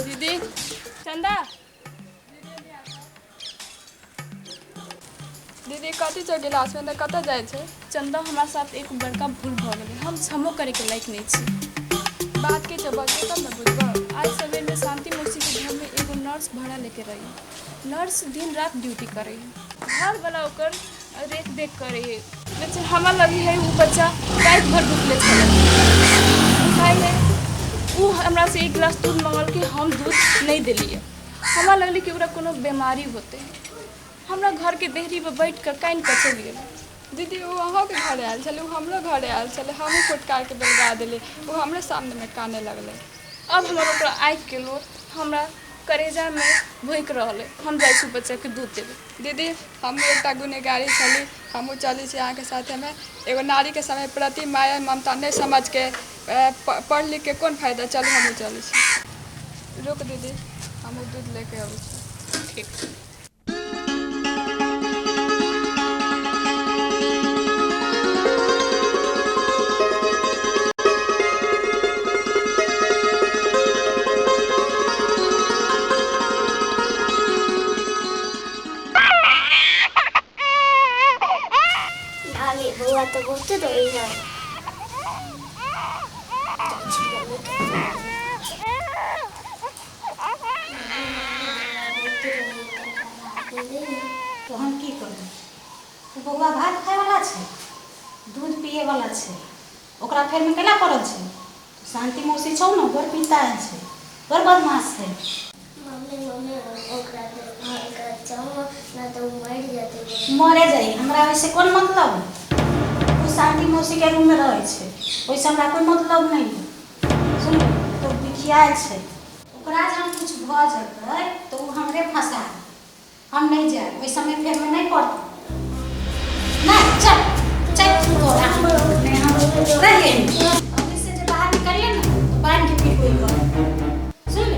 दीदी। चंदा। दीदी, कथी छौ गिलासमे? तऽ कतऽ जाइ छै? चंदा, हमरा साथ एक बड़का भूल भऽ गेलै। हम क्षमो करैके लायक नहि छी। बात की छौ? बजबो तब ने बुझबो। आइ सवेरमे शान्ति मौसीके घरमे एगो नर्स भाड़ा लेके रही। नर्स दिन रात ड्यूटी करै है, घरवला ओकर रेख देख करै है, लेकिन हमरा लगी है ओ बच्चा राति भर भुखले छलै। बुझाइ है ओ हमरासँ एक गिलास दूध मंगलकै, हम दूध नहि देलियै। हमरा लगलै कि ओकरा कोनो बीमारी होतै। हमरा घरके देहरीपर बैठ कऽ कानि कऽ चलि गेलै। दीदी, ओ अहूँके घरे आयल छलै, ओ हमरो घरे आयल छलै। हमहूँ फुटकारके बेलगा देलियै। ओ हमरे सामनेमे काने लगलै। अब हमर ओकरा आँखिके लोर हमरा करेजामे भोँकि रहल अइ। हम जाइ छी बच्चाके दूध देबै। दीदी, हमहूँ एकटा गुनेगारी छली। हमहूँ चलै छी अहाँके साथेमे। एगो नारीके समय प्रति माया ममता नहि समझके पढ़ लिखके कोन फायदा? चलू, हमहूँ चलै छी। रुक दीदी, हमहूँ दूध लेके अबै छी। ठीक। भाभी, बौआ तऽ बहुते रोइ है। जाइ छी मम्मीके। तऽ हम की करू? ओ बौआ भात खायवला छै, दूध पियैवला छै, ओकरा फेरमे केना पड़ल छै? शान्ति मौसी छौ ने, बड़ पितायल छै, बड़ बदमाश छै। मम्मी, मम्मी, ओकरा देखभाल कर चाहू ना तऽ ओ मरि जेतै। मरे जाइ, हमरा ओहिसँ कोन मतलब? ओ शान्ति मौसीके रूममे रहै छै, ओहिसँ हमरा कोइ मतलब नहि है। सुन, तो बिखियायल छै। ओकरा जहन किछु भऽ जेतै तऽ ओ हमरे फंसा देत। हम नहि जायब, ओहि समय फेरमे नहि पड़तै। नहि, चल चल तोरा नहि हम रहिए। अभी से जे बाहर निकलिए ने तऽ बान्हि के पीट ओहि घर। सुन ले।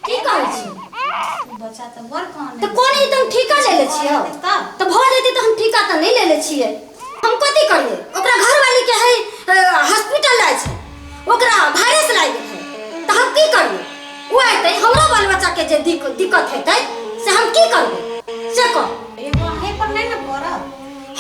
की कहै छी? बच्चा तऽ बड़ कानै। तऽ कोन ई? तऽ हम ठीका लेले छियै। तब तऽ भऽ जेतै। तऽ हम ठीका तऽ नहि लेले छियै। हम कथी करियै? ओकरा घरवाली के है हॉस्पिटल जाइ छै, ओकरा वायरस लागि गेल है, तऽ हम की करियै? ओ अयतै, हमरो बाल बच्चा के जे दिक्कत हेतै से हम की करबै से कह। एगो अहीं पर नहि ने पड़त।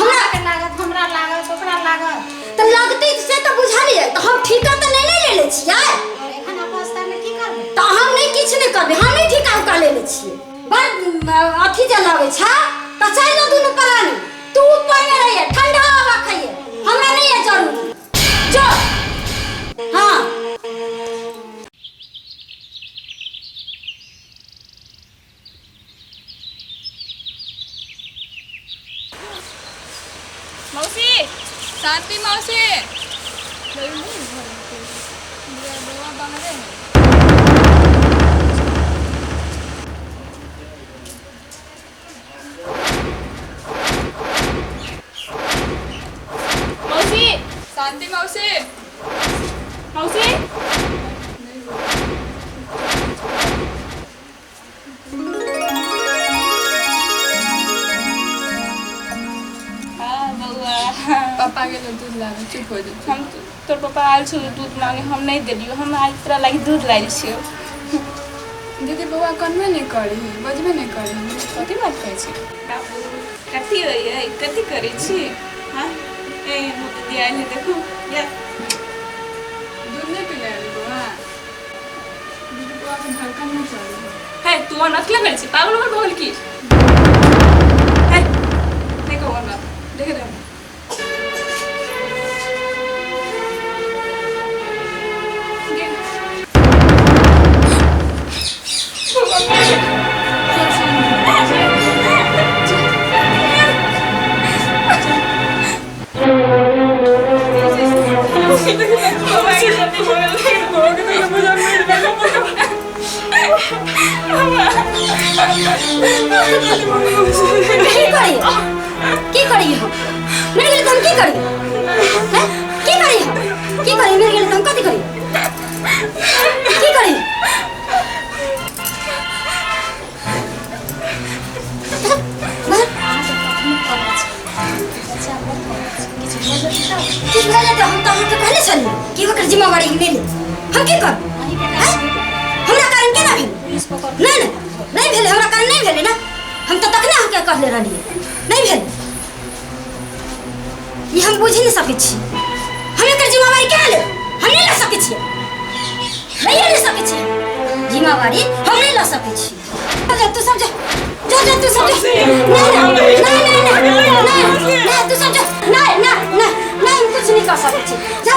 हमरा के लागत, हमरा लागत, ओकरा लागत। तऽ लगतै से तऽ बुझलियै। तऽ हम ठीका तऽ नहि ने लेले छियै। आओर एखन अवस्थामे की करबै? तऽ हम नहि किछु नहि करबै। हम नहि ठीका उका लेले छियै। बड़ अथी जे लगै छै तऽ चलि जाउ दुनू प्राणी। तू ऊपर में रहिए, ठंडा हवा खाइए, हमरा नहीं है जरूरी। जो। हाँ। मौसी, शांति मौसी, बौआ बाहरे है। मौसी, शांति मौसी, मौसी। हाँ बौआ। पापा गेलो दूध लाबे, चुप हो जा। हम तोर पापा आयल छौ दूध मांगे, हम नहि देलियौ। हम आज तोरा लागि दूध लायल छियौ। दीदी, बौआ कनबे नहि करी, बजबे नहि करी। कथी बात कहै छी बाबू? कथी होइए? कथी करै छी? हाँ, ए हमर दीदी आयल है, देखू या। दूध नहि पीले अभी बौआ? दीदी, बौआ के धड़कन नहि चलै। हे, तू और अथी लगल छी? पागल उगल भऽ गेल की? हे, नहि कहू हमरा, देखे दे। की करिए, की करिए हम? मरि गेलै तऽ हम की करिए? हैं? की करिए हम? की करिए? मरि गेलै तऽ हम कथी करिए? की करिए? किछु भऽ जेतै, हम तऽ अहाँके कहने छलियै कि ओकर जिम्मेवारी नहि ले। हम की करू? हमरा कारण केना भेल? नहि नहि नहि भेलै, हमरा कारण नहि भेलै ने। हम तऽ तखने अहाँके कहले रहलियै, नहि भेल। ई हम बुझि नहि सकै छी। हम एकर जिम्मेवारी केना लेब? हम नहि लऽ सकै छियै, नहीं ले सकै छियै जिम्मेवारी, हम नहीं लऽ सकै छी। जा तू सब जा, जा जा तू सब जा। नहीं नहीं नहीं नहीं नहीं नहीं, तू सब जा। नहीं नहीं नहीं नहीं, हम कुछ नहीं कर सकै छी। जा।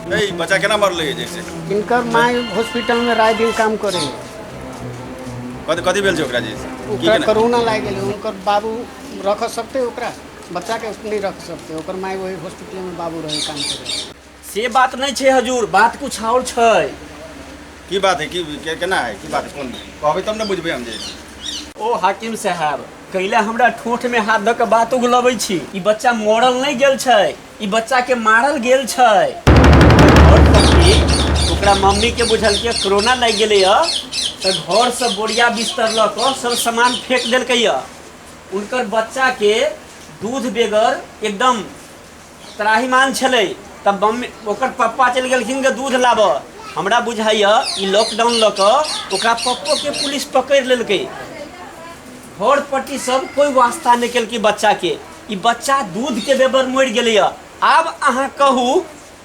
नहीं नहीं नहीं। बच्चा केना मरलै जैसे? इनकर माय हॉस्पिटल में रात दिन काम करे। कथी कथी भेल छै ओकरा जैसे? ओकरा कोरोना लागि गेलै। उनकर बाबू रख सकते ओकरा बच्चा के नहीं रख सकते। ओकर माय वही हॉस्पिटल में बाबू रहे काम करे। से बात नहीं छै हजूर, बात कुछ और छै। की बात है? की केना है? की बात है? कोन कहबै तब ने बुझबै हम जे। ओ हाकिम साहब, कैला हमरा ठोठ में हाथ धऽ के बात उगलबै छी। ई बच्चा मरल नहीं गेल छै, ई बच्चा के मारल गेल छै। और ओकरा मम्मी के बुझलकै कोरोना लागि गेलै तऽ घर से बोरिया बिस्तर लऽ कऽ सब सामान फेंक देलकै। उनकर बच्चा के दूध बेगर एकदम त्राहिमान छलै। तब मम्मी ओकर पप्पा चलि गेलखिन गे दूध लाबऽ। हमरा बुझाइए ई लॉकडाउन लऽ कऽ ओकरा पप्पो के पुलिस पकड़ि लेलकै। घर पट्टी सब कोई वास्ता नहीं केलकै बच्चा के। ई बच्चा दूध के बेगर मरि गेलै। आब अहाँ कहू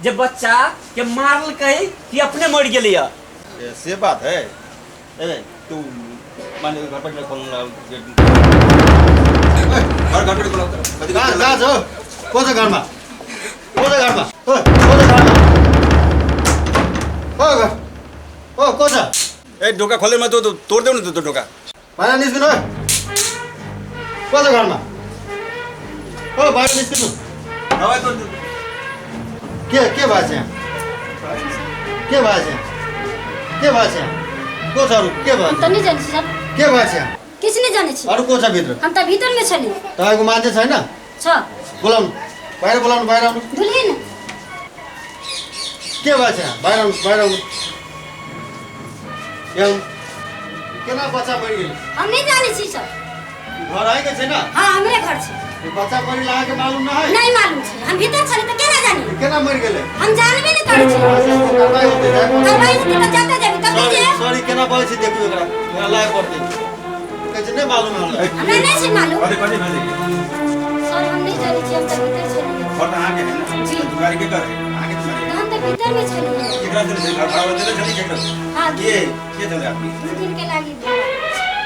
जे बच्चा के मारलकै कि अपने मरि गेलै? से बात है। ए तू माने घर पर खोल गेट, घर घर पर खोल। कथी कहाँ कहाँ छौ? को छ घरमा? को छ घरमा? ओ को छ घरमा? ओ घर ओ को छ? ए ढोका खोल्दै म तो तोड्देऊ न त्यो ढोका। बाहिर निस्किनु। को छ घरमा? ओ बाहिर निस्किनु। नभए तोड्देऊ। के के भएको छ यहाँ? के भएको छ यहाँ? के भएको छ यहाँ? को छ अरू? के भएको हम छ? तऽ नहि जानै छी सर। के भएको छ यहाँ? किछु नहि जानै छी। अरू को छ भित्र? हम तऽ भीतर मे छली। तपाईँको मान्छे छैन? छ। बोलाउनु, बाहिर बोलाउनु, बाहिर आउनु। दुल्हिन। के भएको छ यहाँ? बाहिर आउनु, बाहिर आउनु। यहाँ आउनु। केना बच्चा मरि गेलै? हम नहीं जानै छी सर। घर आएके छैन? हाँ, हमरे घर छै। बच्चा मरि अहाँके मालूम न है? नहीं मालूम छै। हम भीतर छली तऽ केना जानी? केना मरि गेलै? हम जानबे नहीं करै छी। कारवाई होतै, जाए पड़तै। कारवाई होतै तऽ जाते जेबै तब सॉरी जे। सॉरी, केना बोलै छी देखू एकरा, एकरा लाए पड़तै। कहै छै नहि मालूम हमरा। हमरा नहीं छै मालूम। कथी कथी भेलै? सर, हम नहीं जानै छी, हम तऽ भीतर छली। घर तऽ अहाँके है ने? जी। दुआरी के कर है? अहाँके दुआरी हम तऽ भीतर में छली। केकरा देले छै? घर भाड़ा देले छली केकरा? हाँ। के के छलै आदमी? 2 दिन के लागी।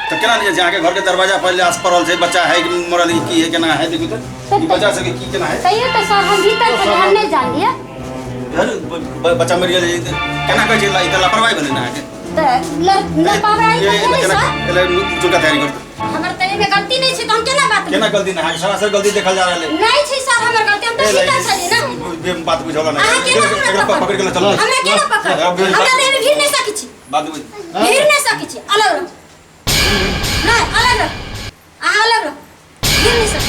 तऽ केना नहि छै अहाँके घर के दरवाजा पहिले आस पड़ल छै? बच्चा है कि मरल की है केना है? देखू तऽ ई बच्चा सबके की केना है? तैयो तऽ सर हम भीतर छली, हम नहीं जानलियै। बच्चा मरि गेलै केना कहै छै? ई तऽ लापरवाही भेलै ने अहाँके। तऽ लापरवाही तऽ भेलै सर। चुका तैयारी कर। हमर तऽ एहिमे गलती नहीं छै तऽ हम केना बात केना गलती नहि? अहाँके सरासर गलती देखल जा रहल है। नहीं छै सर हमर गलती, हम तऽ भीतर छली ना। बात बुझौला नहीं। अहाँ केना हमरा एकरा पकड़? पकड़ के चलो। हमरा केना पकड़? हमरा तऽ एहिमे भीड़ नहीं सकै छी। बात बुझ। भीड़ नहीं सकै छी। अलग रह। नहीं, अलग रह। अहाँ अलग रह। भीड़ नहीं सकै।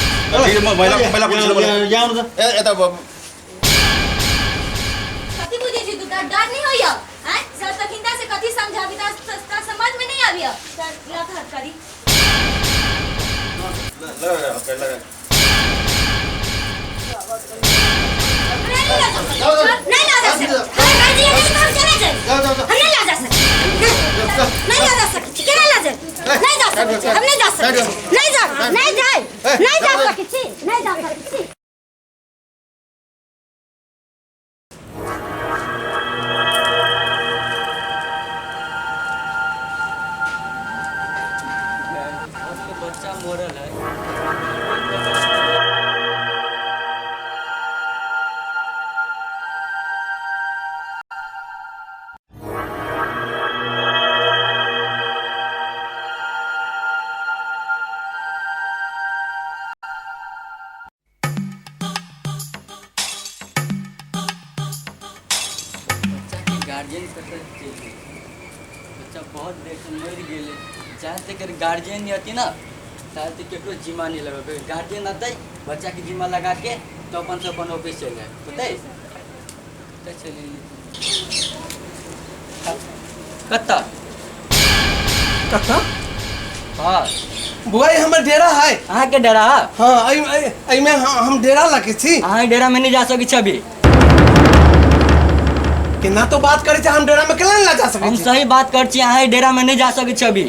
ठीक है, महिला महिला पुलिस बोला। यहाँ आउनु त। ए एता कथी बुझै छी तू? डर नहीं होइया? आँय सर, तखिनता से कथी समझाबी त समझ में नहीं आबिया। सर लत हथ करी। लगा लगा लगा। जाओ, जाओ। नहीं ला जा सकै हमरा गार्जियन नहीं तो हम चले जाए। जाओ, जाओ, जाओ। हम नहीं ला जा सकै, नहीं ला जा सकै छी। केना ला जाए? नहीं जा सकै छी, हम नहीं जा सकै छी। नहीं जा, नहीं जाए, नहीं जा सकै छी, नहीं जा सकै छी। बच्चा मरल है। बच्चा के गार्जियन कतऽ चलि गेलै? बच्चा बहुत देर से मरि गेलै। जहाँ तक गार्जियन नहीं अती ना ताहे तक केकरो जिम्मा नहीं लगेबै। गार्जियन अतै बच्चा के जिम्मा लगा के तो अपन से अपन ऑफिस चलि जाए। होतै कतऽ चलि गेलै? कतऽ कतऽ? हाँ बुआ, ई हमर डेरा है। अहाँके डेरा? हाँ, एहिमे हम डेरा लगे छी। अहाँ डेरा में नहीं जा सकै छी अभी। केना तो बात करै छी, हम डेरा में केना नहीं जा सकै हम छी? सही बात कर छी, अहाँ डेरा में नहीं जा सकै छी अभी।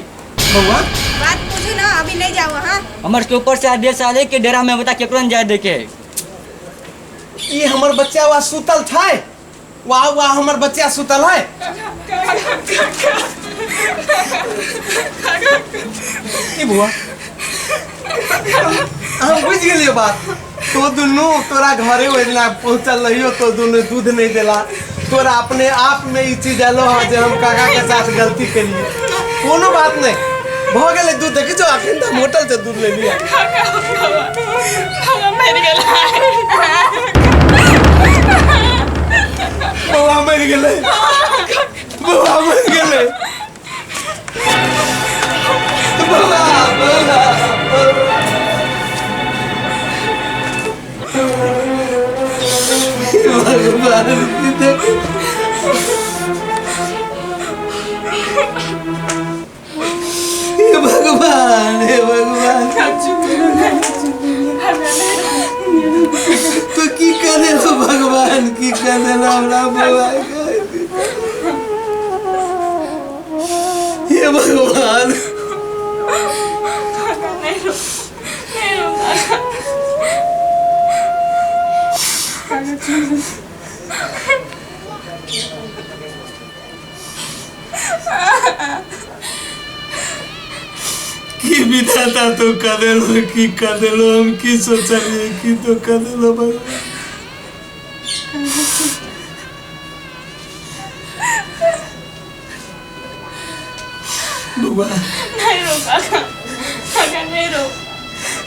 बउआ बात पूछू ना, अभी नहीं जाओ। हाँ हमर के ऊपर से आदेश आले कि डेरा में बता केकरो नहीं जाए देके। ई हमर बच्चा वा सुतल छै, वाह वाह हमर बच्चा सुतल है। ई बुआ हम बुझ गेलियो बात। तो दुनू तोरा घरे ओहिना पहुंचल रहियो, तो दुनू दूध नहीं देला, तोरा अपने आप में ई चीज एलो है जे हम काका के साथ गलती केलिए। कोनो बात नहीं, भ गेलै दूध। देखै छौ अखन तऽ हम होटल से दूध ले लिया। मरि गेल। बौआ मरि गेलै, बौआ मरि गेलै, बौआ बौआ भगवान की देख। हे भगवान, हे भगवान, तो की कर देलो भगवान, की कर देलो हमरा बौआ के? हे भगवान। नहीं रो, नहीं रो काका। काका चलो। की विधाता तो कर देलो, की कर देलो? हम की सोचलिए की तो कर देलो भगवान। बउआ नहीं रो काका, काका नहीं रो।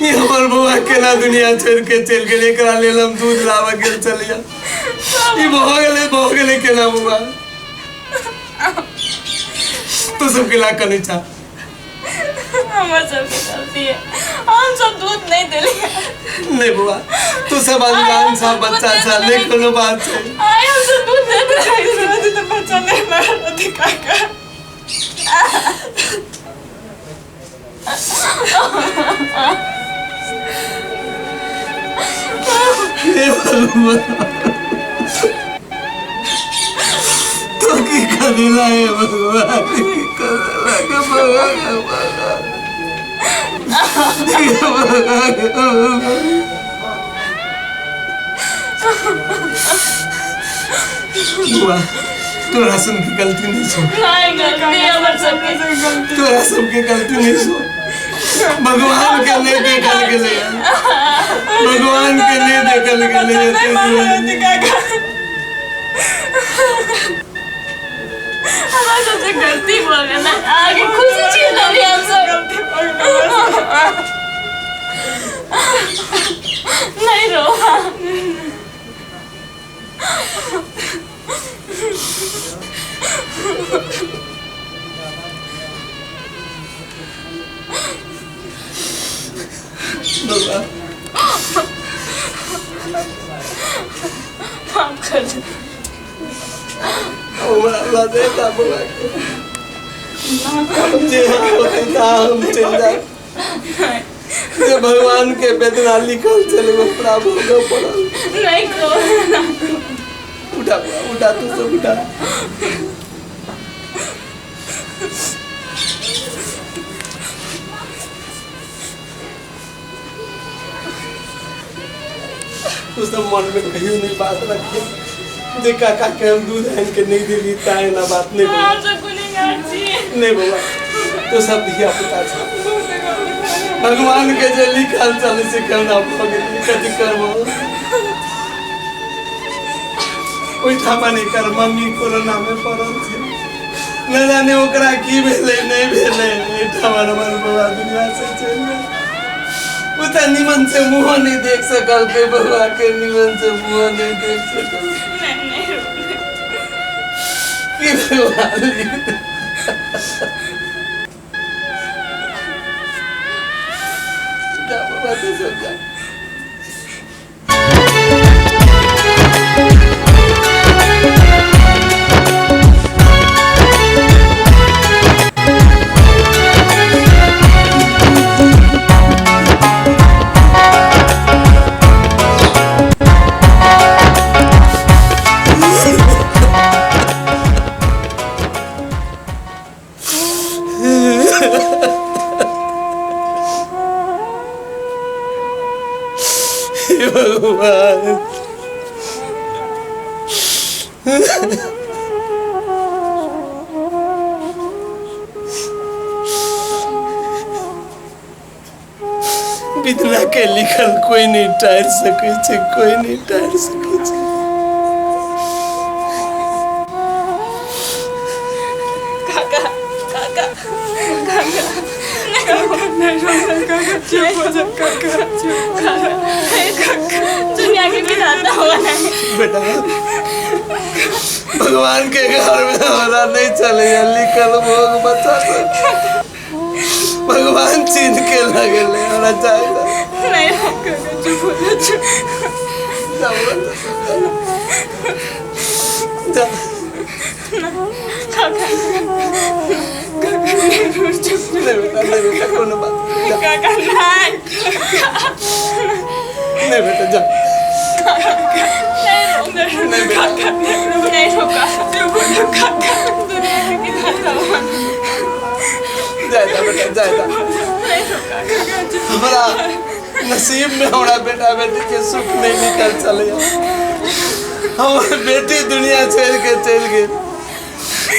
ई हमर बउआ केना दुनिया छोड़ के चलि गेलै? एकरा लेल हम दूध लाबऽ गेल छलियै, ई भऽ गेलै, भऽ गेलै केना बउआ? तू सब केला कनै छा? हमर सबके गलती है, हम सब दूध नहीं देलिए। नहीं बउआ, तू सब अनजान छा, बच्चा छा, नहीं कोनो बात छै। आय हम सब दूध दे देलिए तो बच्चा नहीं मरल काका। हे भगवान, तो की कर देला हे भगवान, की कर देला के भगवान, हे भगवान। बुआ, तोरा सबके गलती नहीं छौ। नहीं गलती हमर सबके गलती। तोरा सबके गलती नहीं छौ। भगवान के नहीं देखल गेलै, भगवान के नहीं देखल गेलै। हमार सबसे गलती हो गेल, आगे खुशी छी अभी हम सब। नहीं रो। बउआ माफ कर दे। हमरा ला दे ता बउआ के, जे होते ता हम चलि जाए। जे भगवान के वेदना लिखल छलै ओकरा भोगऽ पड़ल। नहीं कहो ना। उठा बुआ, उठा तू सब उठा। तू सब मन में कहियो नहीं बात रखे जे काका के हम दूध आन के नहीं देली ताए ना बात नहीं बउआ। हम सब गुनहगार छी। नहीं बउआ, तो सब धिया पुता छ, भगवान के जे लिखल चले से केना भऽ गेल, कथी करबो। ओहिठाम एकर मम्मी कोरोना में पड़ल छै, न जाने ओकरा की भेलै नहीं भेलै, एहिठाम हमर बउआ दुनिया से चलि गेल। ओ तऽ निमन से मुँहो नहीं देख सकल के बउआ के, निमन से मुँहो नहीं देख सकल। की भगवान जा बउआ तू सब जा। हे भगवान, बिना के लिखल कोई नहीं टार सकै छै, कोई नहीं टार सकै छै। काका काका काका नहीं रोना काका, चुप हो जा काका, चुप हो जा काका, दुनिया के विधाता हुआ नहीं। बेटा भगवान के घर में हमारा नहीं चले, लिखल भोग बच्चा सब भगवान छीन के लगेले, हमरा चाहे नहीं काका, चुप हो जा, चुप जा जा काका काका नहीं रो, चुप नहीं बेटा, नहीं बेटा, कोनो बात जा। काका नहीं नहीं बेटा जा, नहीं रो, नहीं बेटा, काका नहीं रो, नहीं रोका, चुप हो जा काका, दुनिया के विधाता हुआ जा जा बेटा जा जा। नहीं रोका काका चुप। हमारा नसीब में हमारा बेटा बेटी के सुख नहीं निकल चले, हमर बेटी दुनिया छोड़ के चल गई,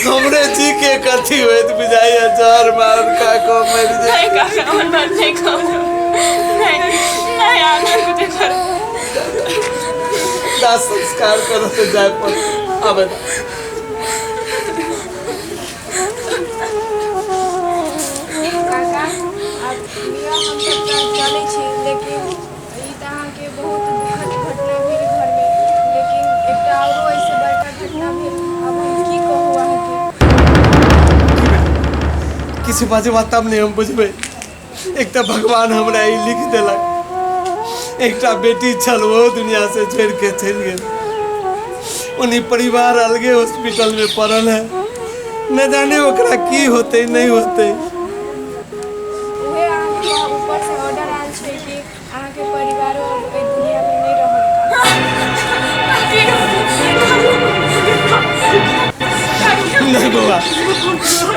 हमरे जी के कथी होइत बुझाइया, जहर मार खा को मर जाए। नहीं काका और बात नहीं कहो, नहीं नहीं आना कुछ करो, दाह संस्कार करो तो जाए पर आबे। काका आब लिअ, हम सब तऽ चलै छी, लेकिन ई तऽ अहाँके बहुत दुखद घटना भेल घरमे, लेकिन एकटा आओरो एहिसँ बड़का घटना भेल, आब हम की कहू अहाँके। किसी बाजे तब नहीं हम बुझबै। एक तऽ भगवान हमरा ई लिख देलक, एकटा बेटी छल ओहो दुनिया से छोड़ के चलि गेल, उन्हीं परिवार अलगे हॉस्पिटल में पड़ल है, न जाने ओकरा की होतै नहीं होतै। उहे अहाँके ऊपरसँ ऑर्डर आयल छै कि अहाँके परिवारो अब एहि दुनियामे नहि रहल। नहीं बउआ,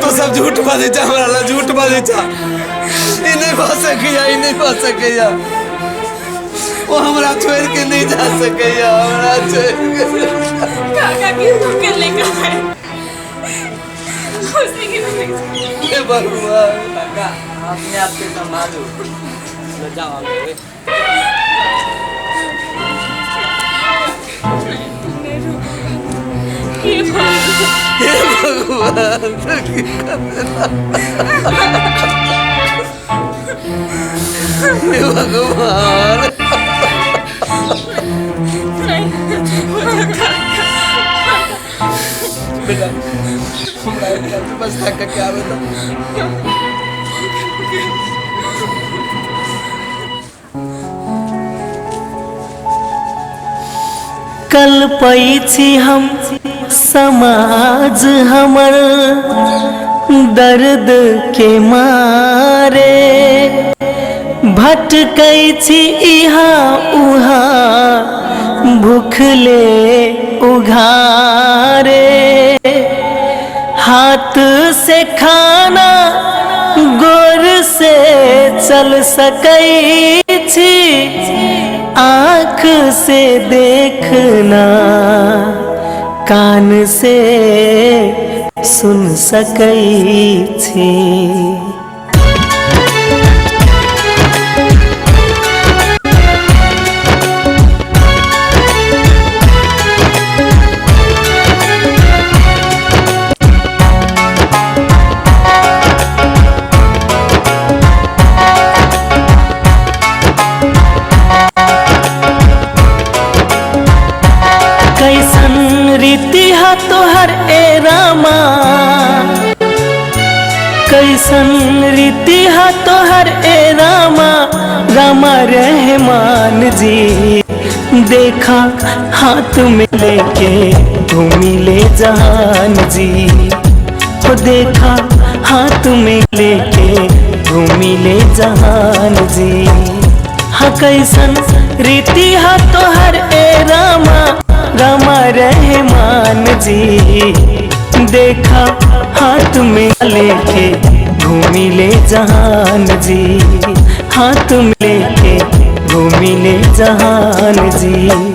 तो सब झूठ बाजै छै, हमरा लए झूठ बाजै छै, ई नहीं भऽ सकैया, ई नहीं भऽ सकैया, ओ हमरा छोड़ के नहीं जा सकैया, हमरा छोड़ के। काका की के लेकर आए उसी की वजह से। हे भगवान, काका अपने आप के संभालो, लो जाओ आगे। की हे भगवान, की कर देला। हे भगवान, नहीं बेटा हमरा एकटा व्यवस्था करके आबे तो। कल्पै छी हम समाज हमर दर्द के मारे, भटकै छी इहाँ उहाँ भूखले उघारे, हाथ से खाना गोर से चल सकै छी, आँख से देखना कान से सुन सकै छी। कैसन रीति हा तोहर ए रामा, कैसन रीति हा तोहर ए रामा, रामा रहमान जी। देखा हाथ में लेके घूमी ले जहान जी, हो देखा हाथ में लेके घूमी ले जहान जी। हाँ कैसन रीति हा तोहर ए रामा, रामा रहमान जी। देखा हाथ में लेके घूमी ले जहान जी, हाथ में लेके घूमी ले जहान जी।